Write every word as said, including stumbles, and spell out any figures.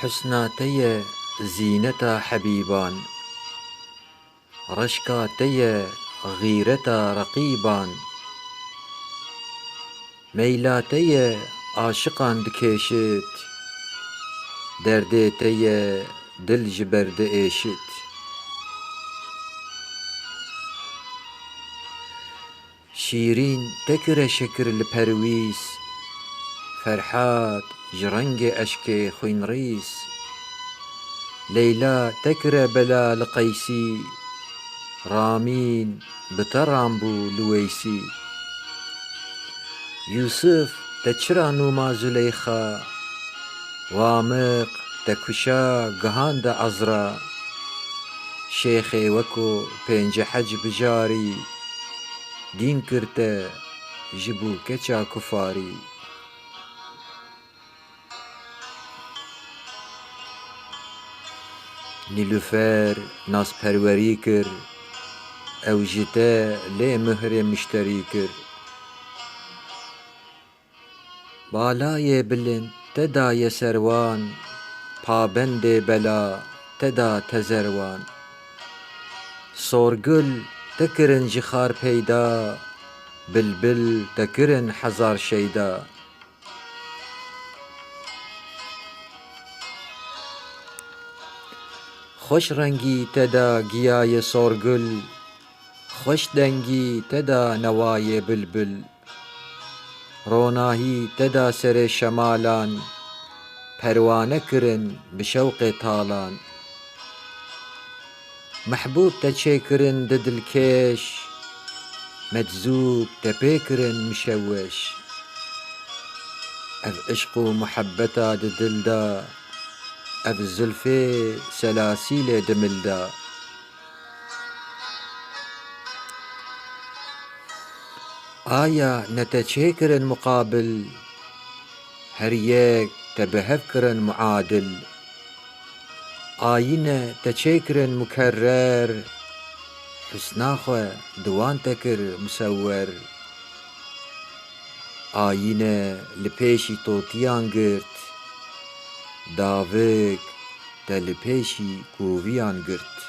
Husna te ye zîneta hebîban, reşka te ye xîreta reqîban. Meyla te ye aşiqan dikêşit, derdê te ye dil ji ber diêşit. Şîrîn te kire şekir li perwîz, Ferhat ji rengê eşkê xwînrîz. Leyla te kire bela li Qeysî, Ramîn bi te ran bû li Weysî. Yûsif te çira nûma Zuleyxa, Wamiq te kuşa gihande Ezra. Şêxê weko pênce hec bijarî, dîn kir te ji bo keça kufarî. Nîlûfer nasperwerî kir, ew ji te lê mihrê mişterî kir. Balayê bilind te daye ser wan, pabendê bela te da tezer wan. Sorgul te kirin ji xar peyda, bilbil te kirin hezar şeyda. Xweş rengî te da giyayê sorgul, xweş dengî te da newayê bilbil. Ronahî te da serê şemalan, perwane kirin bi şewqê talan. Mehbûb te çêkirin di dilkêş, meczûb te pê kirin mişeweş. Ev işq û muhebbeta di dil de, ev zulfê selasîlê di mil de. Aya ne te çêkirin muqabil, her yek te bi hev kirin muadil. Ayîne te çêkirin mukerrer, husna xwe di wan te kir musewwer. Ayîne li pêşî totiyan girt, davik te li pêşî koviyan girt.